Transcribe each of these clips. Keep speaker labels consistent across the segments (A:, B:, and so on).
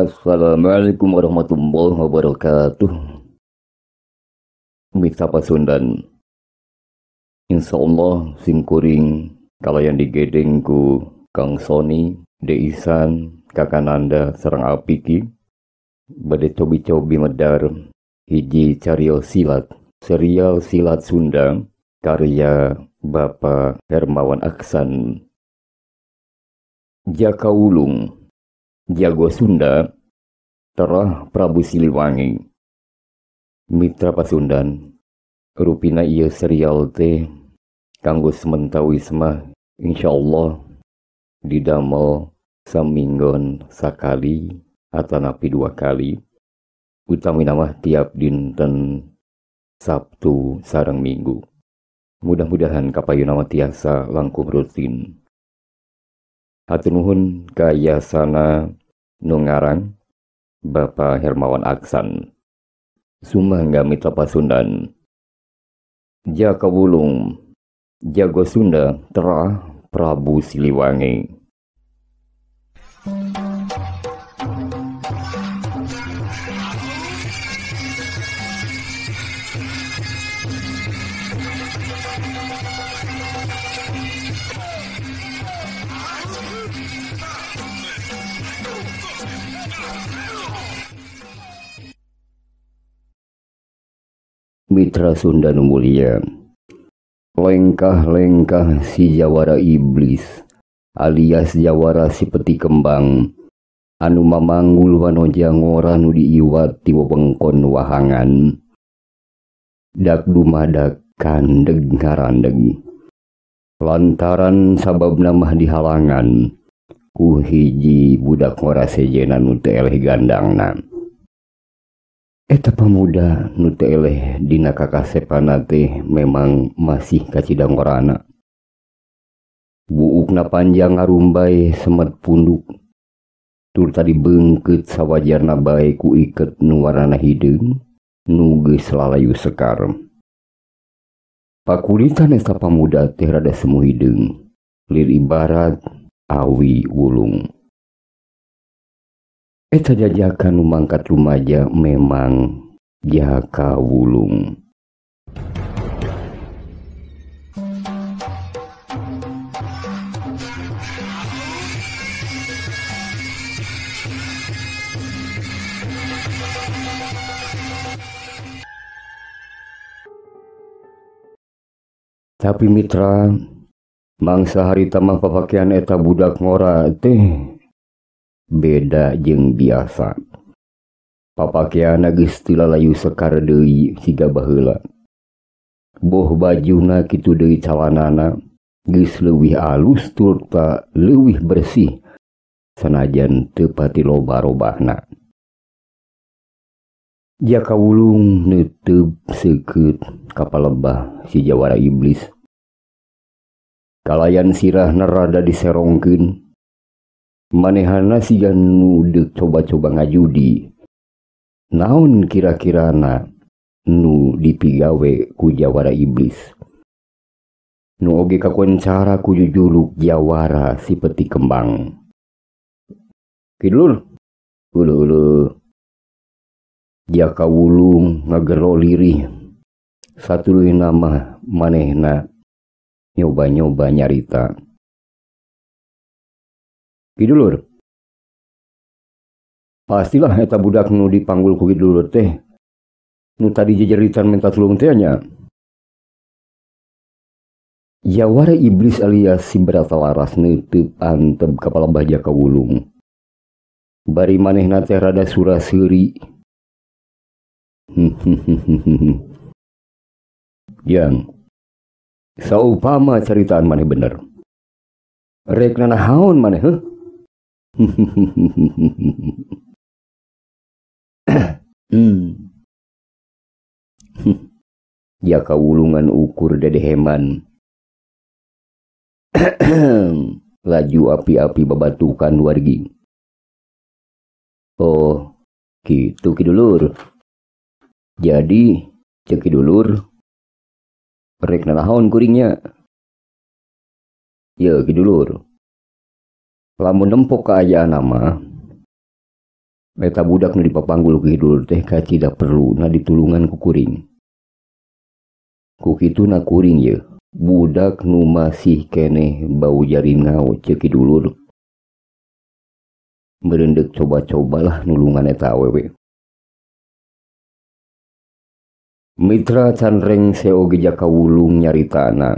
A: Assalamualaikum warahmatullahi wabarakatuh. Mitra Pasundan, insyaallah simkuring kalayan digedeng ku Kang Sony, Deisan, Kakananda sareng Apiki bade cobi-cobi medar hiji carios silat, serial silat Sunda karya Bapak Hermawan Aksan. Jaka Wulung, Jago Sunda, Terah Prabu Siliwangi. Mitra Pasundan, rupina ieu serial teh kanggo sementawis mah insyaallah didamel saminggon sakali atanapi dua kali, utamina mah tiap dinten Sabtu sareng Minggu. Mudah-mudahan kapayuna mah tiasa langkung rutin. Hatur nuhun ka yasana nu ngarang Bapak Hermawan Aksan. Sumangga Mitra Pasundan. Jaka Wulung, Jago Sunda, Terah Prabu Siliwangi. Mitra Sunda nu mulia, lengkah-lengkah si jawara iblis alias jawara si peti kembang anu mamanggul wanoja ngora nu diiwat ti wewengkon wahangan, dak dumadak kandeg ngarandeg lantaran sababna mah dihalangan ku hiji budak ngora sejenna nu teu eleh gandangna. Eta pamuda nu teu eleh dina kakasepana teh memang masih kacida ngorana. Buukna panjang ngarumbay semet punduk, tur tadi beungkeut sawajarna bae ku iket nu warnana hideung nu geus lalayu sekar. Pakulitan eta pamuda teh rada semu hideung, lir ibarat awi wulung. Eta jajakan nu mangkat rumaja memang Jaka Wulung. Tapi mitra, mangsa harita mah papakean eta budak ngora teh beda jeung biasa. Papakeanna geus teu lalayu sekar deui siga baheula. Boh bajuna kitu deui calanana geus leuwih alus turta leuwih bersih sanajan teu pati loba robahna. Jaka Wulung neuteup seukeut ka palebah si jawara iblis. Kalayan sirahna rada diserongkeun. Manehana siga nu deuk coba-coba ngajudi. Naon kira-kirana nu dipigawe ku jawara iblis? Nu oge kakoncara ku jujuluk jawara si peti kembang. Kidulur, ulu-ulu. Jaka Wulung ngagero lirih. Satuluyna mah manehna nyoba-nyoba nyarita. Kidulur, pastilah eta budak nu dipanggul ku kidulur teh nu tadi jejeritan minta tulung teh nya. Jawara iblis alias si Bratalaras neuteup antep ka palebah Jaka Wulung. Bari manehna teh rada sura-seuri. Yang saupama caritaan maneh bener, rek nanahaon maneh heuh? Jaka Wulungan ukur dedeheman. Laju api-api babatukan wargi. Oh, gitu kidulur. Jadi cek kidulur rek nanahaon kuringnya. Ya kidulur, lamun nempok kaayaan mah Eta budak nu dipapanggul ku dulur teh kacida perluna ditulungan ku kuring. Ku kituna kuring ye, budak nu masih keneh bau jaringau ceuk ki dulur. Meurendek coba-cobalah nulungan eta awewe. Mitra can rengse oge Jaka Wulung nyaritana.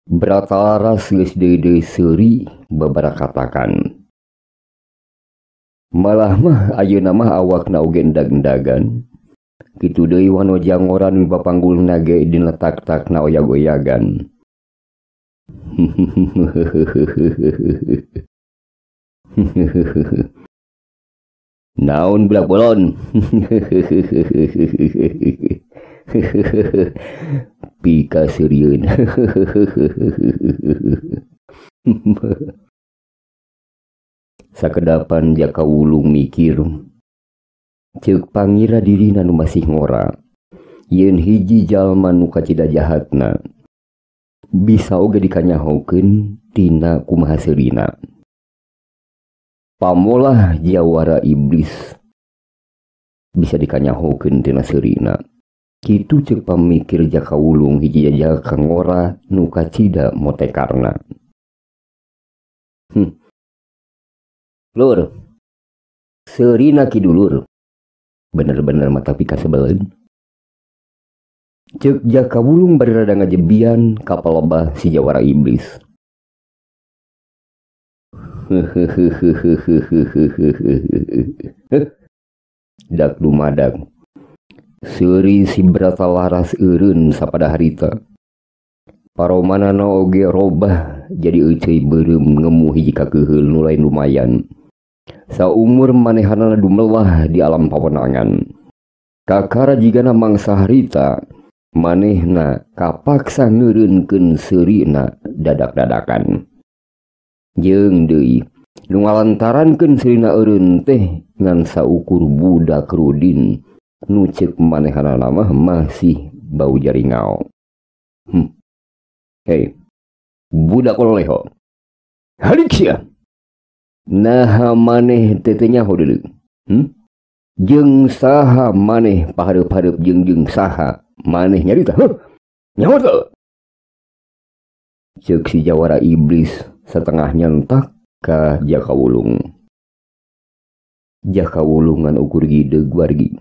A: Bratalaras geus deui-deui seuri babarakatakan. Malah mah ayeuna mah awakna oge endag-endagan. Kitu deui wanoja ngora nu dipapanggulna ge dina tak-takna oyag-oyagan. Naon budak bolon? Pika seurieun. Sakedapan Jaka Wulung mikir, ceuk pangira dirina nu masih ngora, yen hiji jalma nu kacida jahatna bisa oge dikanyahokeun tina kumaha seurina. Pamolah jawara iblis bisa dikanyahokeun tina seurina. Kitu ceuk pamikir Jaka Wulung hiji jajaka ngora nu kacida motekarna. Lur, seurina ki dulur, bener-bener mata pika sebeleun. Ceuk Jaka Wulung bari rada ngajebian ka palebah si jawara iblis. Dak dumadak, seuri si Bratalaras eureun sapada harita. Paromanana oge robah jadi euceuy beureum ngemu hiji kakeuheul nu lain lumayan. Saumur manehanana dumelah di alam pawenangan. Kakara jigana mangsa harita, manehna kapaksa ngeureunkeun seurina dadak-dadakan. Jeung deui nu ngalantarankeun seurina eureun teh ngan saukur budak Rudin nu ceuk manehanana mah masih bau jaringau. Hei, budak oleho. Halik sia. Naha maneh teh teu nyaho deuleu. Jeung saha maneh pahareup-hareup jeung saha maneh nyarita. Heuh. Nyaho teu? Ceuk si jawara iblis setengah nyentak ka Jaka Wulung. Jaka Wulung ngan ukur gideug wargi.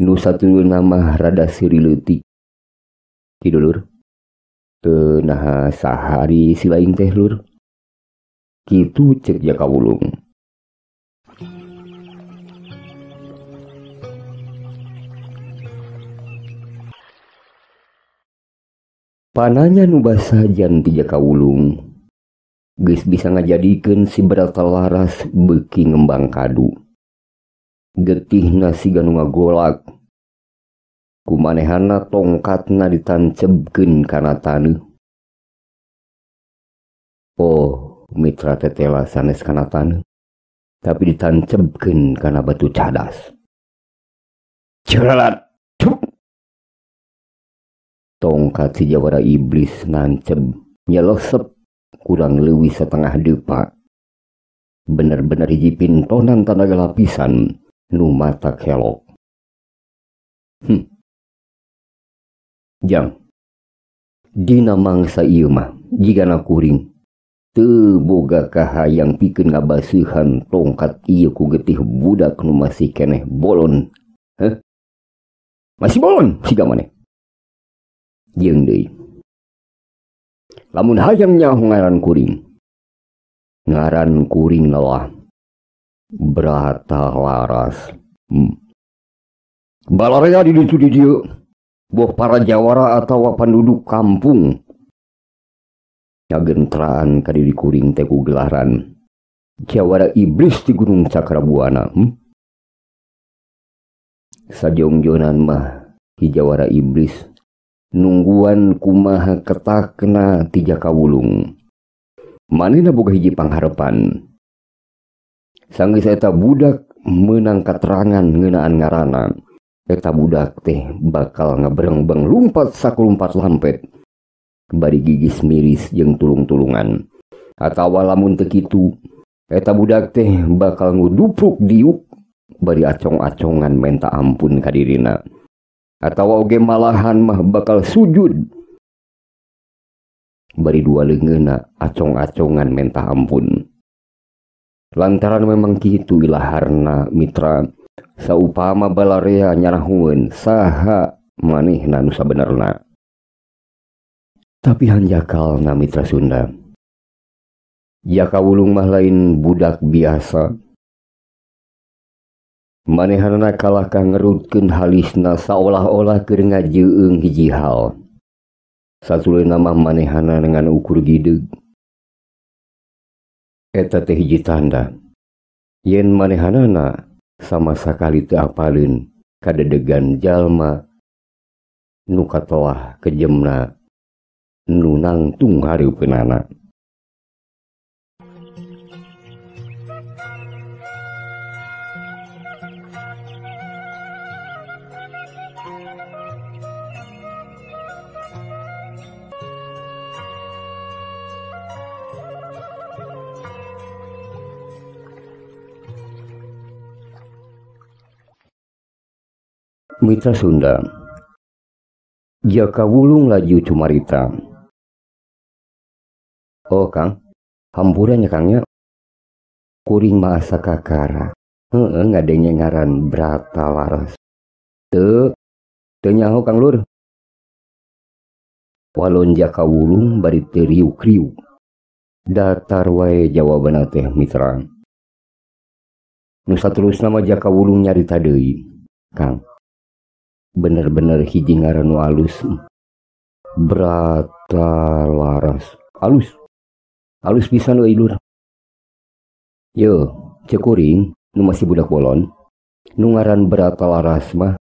A: Nu satuluna mah rada seuri leutik. Ki dulur, teu naha sahari si laing teh lur. Kitu ceuk Jaka Wulung. Pananya nu basajan ti Jaka Wulung geus bisa ngajadikeun si Bratalaras beuki ngembang kadu. Getihna siga nu ngagolak. Kumanehana tongkatna ditancebkeun kana taneuh. Oh, mitra tetela sanes kana taneuh, tapi ditancebkeun kana batu cadas. Ceralat. Tongkat si jawara iblis nanceb nyelesep kurang leuwih setengah depa. Bener-bener hiji pintonan tanaga lapisan nu mata kelok. Jang, dina mangsa ieu mah jigana kuring teu boga kahayang pikeun ngabaseuhan tongkat ieu ku getih budak nu masih keneh bolon. Heh? Masih bolon siga maneh. Jeung deui, lamun hayang nyaho ngaran kuring, ngaran kuring lelah Bratalaras. Balarea di ditu di dieu, boh para jawara atawa penduduk kampung ngagentraan ka diri kuring teh ku gelaran jawara iblis di Gunung Cakrabuana. Sajongjonan mah hi jawara iblis nungguan kumaha ketakna ti Jaka Wulung. Manehna boga hiji pangharepan. Sanggeus eta budak meunang katerangan ngeunaan ngaranna, eta budak teh bakal ngaberengbeng lumpat sakulumpat lampet bari gigis miris jeung tulung-tulungan. Atawa lamun teu kitu, Eta budak teh bakal ngudupruk diuk bari acong-acongan menta ampun ka dirina. Atawa oge malahan mah bakal sujud bari dua leungeunna acong-acongan menta ampun. Lantaran memang kitu ilaharna mitra, saupama balarea nyarahueun saha manehna nu sabenerna. Tapi hanjakalna mitra Sunda, Jaka Wulung mah lain budak biasa. Manehanana kalahkah ngerutkeun halisna saolah-olah keur ngajeueung hiji hal. Satuluyna mah manehana dengan ukur gideug. Eta teh hiji tanda yen manehanana sama sakali teu apaleun kadedegan jalma nu katoah kejemna nu nangtung hareupeunana. Mitra Sunda, Jaka Wulung laju cumarita. Oh Kang, hampuran ya Kangnya. Kuring mah asa kakara. Heeh, ngadenge ngaran Brata Laras. Teu, teu nyaho Kang Lur. Walon Jaka Wulung bari teu riuk-riuk. Datar wae jawabanna teh mitra. Nu saterusna mah Jaka Wulung nyarita deui. Kang, bener-bener hiji ngaran nu alus, Brata Laras. Alus, alus pisan euy lur. Yo, ceuk kuring nu masih budak bolon, nu ngaran Brata Laras mah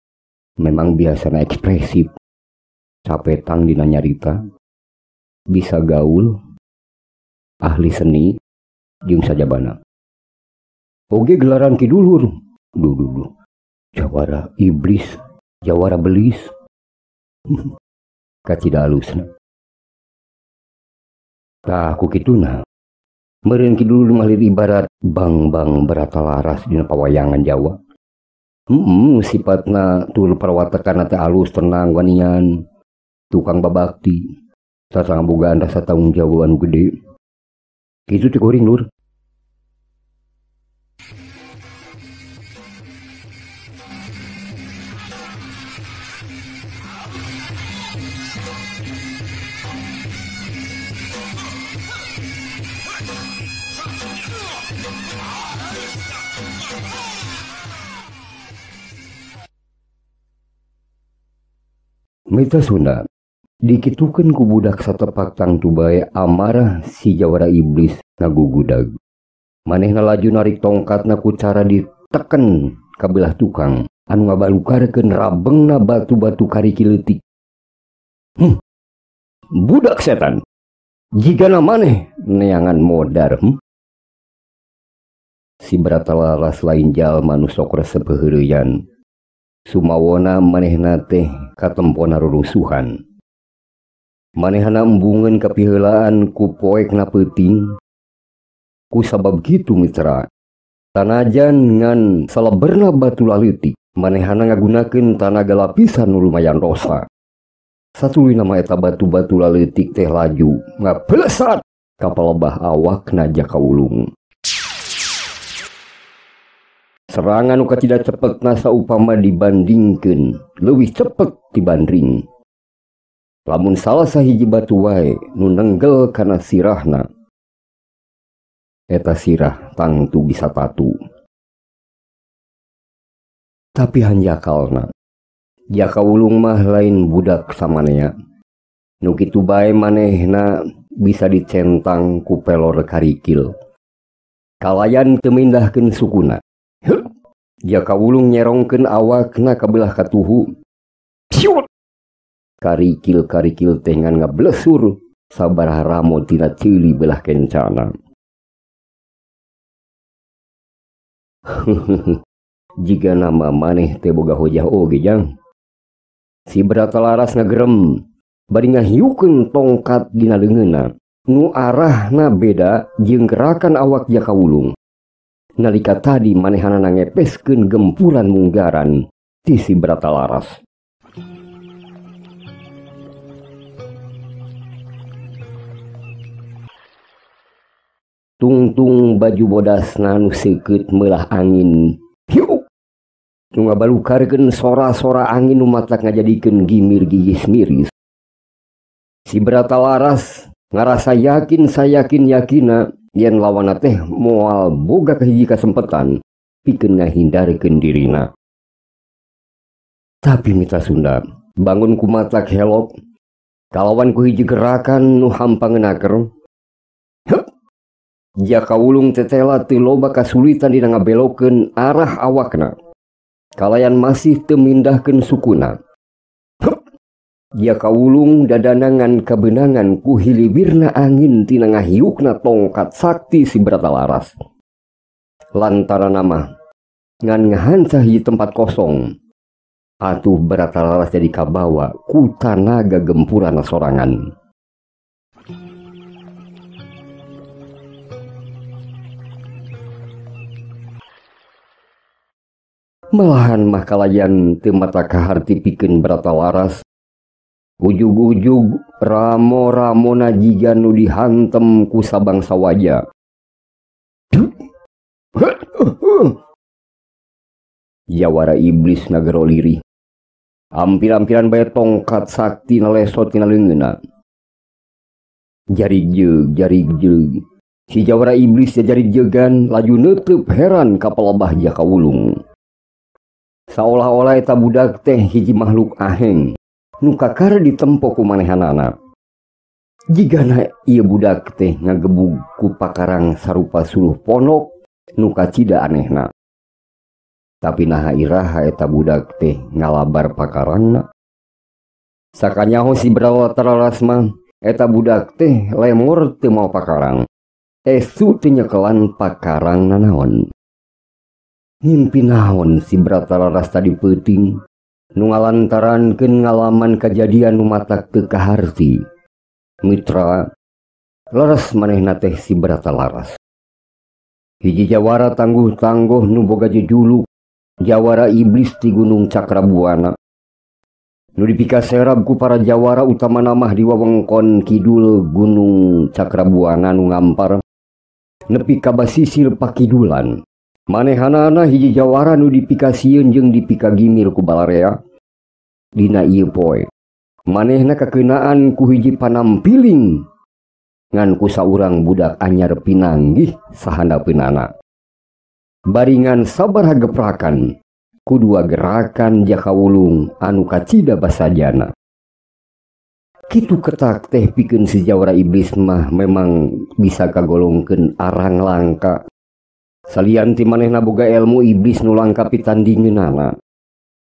A: memang biasana ekspresif, capetang dina nyarita, bisa gaul, ahli seni, jeung sajabana. Oge gelaran ki dulur, duh duh duh, jawara iblis, jawara belis. Kacida alusna. Tah ku kituna meureun ki dulur ngalir ibarat bang-bang Brata Laras dina pawayangan Jawa. Sifatna tur perwatakan teh alus, tenang, wanian, tukang babakti, sarta ngabogaan rasa tanggung jawab anu gede. Kitu teh kuring lur. Mitra Sunda, dikitukeun ku budak satepak tangtu bae amarah si jawara iblis ngagugudag. Manehna laju narik tongkatna ku cara diteken ka belah tukang anu ngabalukarkeun rabengna batu-batu kariki leutik. Budak setan, jigana maneh neangan modar. Si Brata Laras lain jalma nu sok resep heureuyan. Sumawona manehna teh katempona rurusuhan. Manehna embungeun kapiheulaan ku poekna peuting. Ku sabab kitu mitra, tanajan ngan saleberna batu laleutik, manehna ngagunakeun tanaga lapisan nu lumayan rosa. Satuluyna mah eta batu-batu laleutik teh laju ngabelesat ka palebah awakna Jaka Wulung. Serangan nu kacida cepetna saupama dibandingkeun leuwih cepet tibandring. Lamun salah sahiji batu wae nu nenggel kana sirahna, eta sirah tangtu bisa tatu. Tapi hanjakalna, Jaka Wulung mah lain budak samanea. Nu kitu bae manehna bisa dicentang ku pelor karikil. Kalayan teu mindahkeun sukuna. Jaka Wulung nyerongkeun awakna ka belah katuhu. Ciut! Karikil-karikil teh ngan ngablesur sabaraha ramo tina ceuli belah kencana. Jika nama maneh teh boga hojah oge jang. Si Brata Laras ngagerem bari ngahiukeun tongkat dina leungeunna. Nu arahna beda jeung gerakan awak Jaka Wulung. nalika tadi manehanana ngepeskeun gempuran munggaran ti si Brata Laras. Tungtung baju bodasna nu seukeut meulah angin. Hiuk! Nu ngabalukarkeun sora-sora angin nu matak ngajadikeun gimir gigis miris. Si Brata Laras ngarasa yakin sayakin-yakina yen lawanna teh moal boga kahiji kasempetan pikeun ngahindarkeun dirina. Tapi mitra Sunda bangun ku matak helok kalawan ku hiji gerakan nu hampa ngenaker. Heup! Jaka Wulung tetela teu loba kasulitan dina ngabelokeun arah awakna. Kalayan masih teu mindahkeun sukuna. Jaka Wulung dadanangan kabeunangan ku hilibirna angin tina ngahiukna tongkat sakti si Brata Laras. Lantaran mah ngan ngahancah hiji tempat kosong. Atuh Brata Laras jadi kabawa ku tanaga gempuran sorangan. Malahan mah kalayan teu mata kaharti pikeun Brata Laras. Ujug-ujug ramo-ramona jiga nu dihantem ku sabangsa waja. Jawara iblis nagero lirih. Ampir-ampiran bae tongkat sakti nalesot tina leungeunna. Jari jeug, jari jeug. Si jawara iblis jari jegan laju neuteub heran ka palebah Jaka Wulung. Saolah-olah eta budak teh hiji makhluk aheng nu kakara ditempo ku manehanana. Jigana ieu budak teh ngagebug ku pakarang sarupa suluh ponok nu kacida anehna. Tapi naha iraha eta budak teh ngalabar pakarangna. Sakanyaho si Brata Laras mah eta budak teh lemor teu mau pakarang. Esu teu nyekelan pakarang nanaon. Ngimpi naon si Brata Laras tadi peuting nu ngalantarankeun ngalaman kajadian nu matak teu kaharti. Mitra laras manehna teh si Brata Laras. Hiji jawara tangguh-tangguh nu boga jejuluk jawara iblis ti Gunung Cakrabuana. Nu dipikaserab ku para jawara utama namah di wewengkon kidul Gunung Cakrabuana nu ngampar nepi ka basisir pakidulan. Manehanana hiji jawara nu dipikasieun jeung dipikagimir ku balarea. Dina ieu poe manehna kakeunaan ku hiji panampiling ngan ku saurang budak anyar pinanggih sahandapeunana. Baringan sabaraha geprakan ku dua gerakan Jaka Wulung anu kacida basajana. Kitu ketak teh pikeun si jawara iblis mah memang bisa kagolongkeun arang langka. Salian ti manehna boga ilmu iblis nu langka pitandingeunana.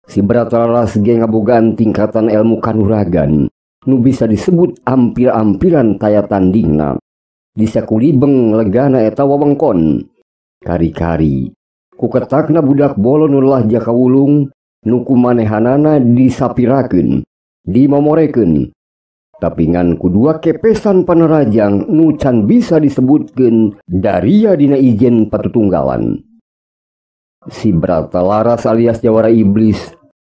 A: Si Brata Laras ge ngabogaan tingkatan ilmu kanuragan nu bisa disebut ampir-ampiran taya tandingna. Di sakulibeng legana eta wewengkon. Kari-kari ku ketakna budak bolon nu lah Jaka Wulung nu ku manehanana disapirakeun, dimomorekeun. Tapi ngan ku dua kepesan panerajang nu can bisa disebutkeun daria dina ijen patutunggalan. Si Brata Laras alias jawara iblis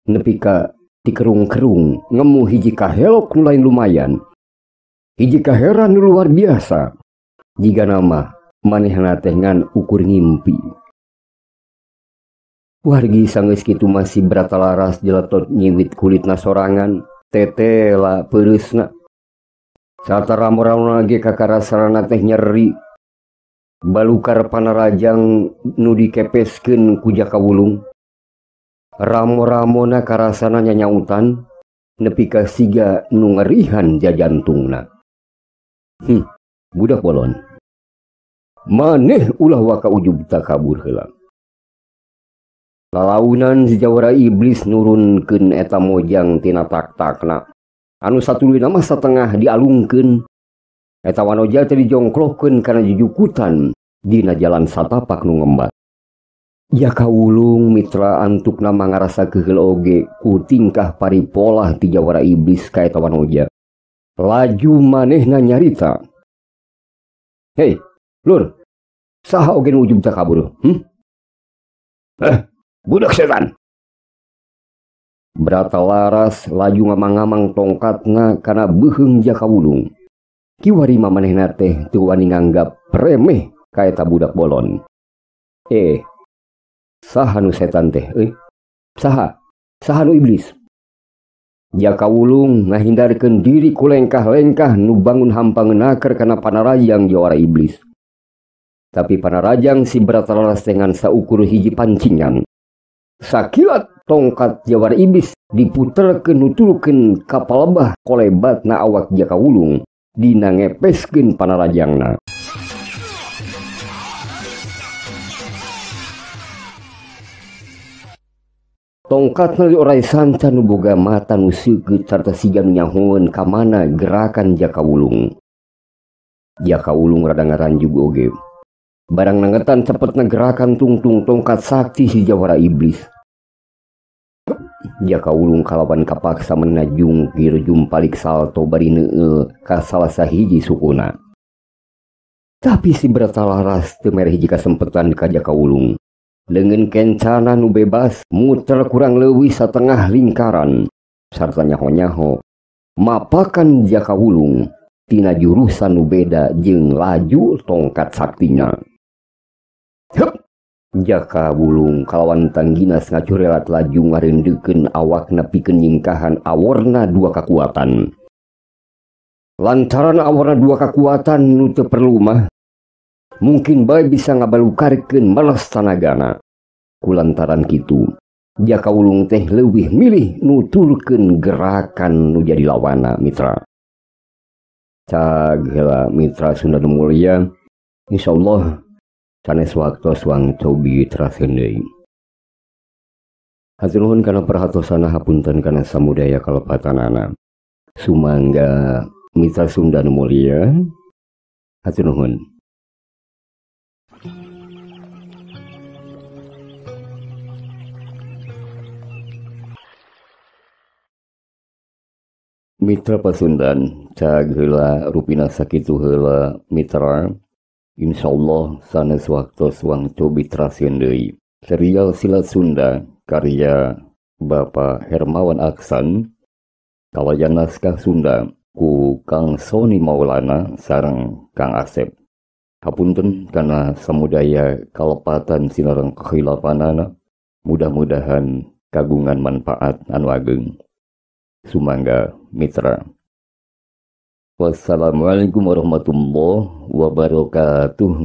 A: nepi ka tikerung-kerung ngemu hiji kahelok nu lain lumayan. Hiji kaheran nu luar biasa. Jiga nama manehna teh ngan ukur ngimpi. Wargi sanggeus kitu mah si Brata Laras jeletot nyiwit kulitna sorangan, tetela peureusna. Sarta ramo-ramona ge kakarasarana teh nyeri. Balukar panarajang nu dikepeskeun ku Jaka Wulung. Ramo-ramona karasana nyanyautan nepi ka siga nu ngerihan jajantungna. Budak bolon. Maneh ulah waka ujub takabur heula. Lalaunan si jawara iblis nurunkeun eta mojang tina tak-takna. Anu satuluyna mah satengah dialungkeun. Eta wanoja teh dijongklohkeun kana jujukutan dina jalan satapak nu ngembat. Jaka Wulung mitra antukna mangarasa keheul oge ku tingkah paripolah ti jawara iblis ka eta wanoja. Laju manehna nyarita. Hei, lur, saha oge nu ujub takabur? Budak setan. Brata Laras laju ngamang-ngamang tongkatna kana beuheung Jaka Wulung. Kiwari manehna teh teu wani nganggap remeh ka eta budak bolon. Saha nu setan teh euy? Saha? Saha nu iblis? Jaka Wulung ngahindarkeun diri ku lengkah-lengkah nu bangun hampangenaker kana panarajang jawara iblis. Tapi panarajang si Brata Laras teh ngan saukur hiji pancingan. Sakilat tongkat jawara iblis diputerkeun nutulkeun ka palebah kolebatna awak Jaka Wulung dina ngepeskeun panarajangna. Tongkatna dioray sanca nu boga mata nu seukeut sarta siga nu nyahoeun ka mana gerakan Jaka Wulung. Jaka Wulung rada ngaranjug oge. Barang nangetan cepetna gerakan tungtung tongkat sakti si jawara iblis. Jaka Wulung kalawan kapaksa menajungkir jumpalik salto bari neueul ka salah sahiji sukuna. Tapi si Brata Laras teu mere hiji kasempetan ka Jaka Wulung. Leungeun kencana nu bebas muter kurang leuwih satengah lingkaran sarta nyaho-nyaho mapakan Jaka Wulung tina jurusan nu beda jeung laju tongkat saktina. Hup! Jaka Wulung kalawan tangginas ngacurelat laju ngareundeukeun awakna pikeun nyingkahan aworna dua kakuatan. Lantaran aworna dua kakuatan nu teu perlu mah mungkin bae bisa ngabalukarkeun malas tanagana. Kulantaran kitu, Jaka Wulung teh leuwih milih nuturkeun gerakan nu jadi lawana mitra. Cag heula mitra Sunda nu mulia, insyaallah sanes waktos wang cobi terasin deui. Hatur nuhun kana perhatosana, hapunten kana samudaya kalepatanana. Sumangga mitra Sunda nu mulia, hatur nuhun. Mitra Pasundan, cag heula rupina sakitu heula mitra. Insyaallah sanes waktos wang cobi trasin deui. Serial Silat Sunda karya Bapak Hermawan Aksan, kalayan naskah Sunda ku Kang Soni Maulana sareng Kang Asep. Hapunten kana samudaya kalepatan sinareng kehilapanana, mudah-mudahan kagungan manfaat anu ageng. Sumangga mitra. Wassalamualaikum warahmatullahi wabarakatuh.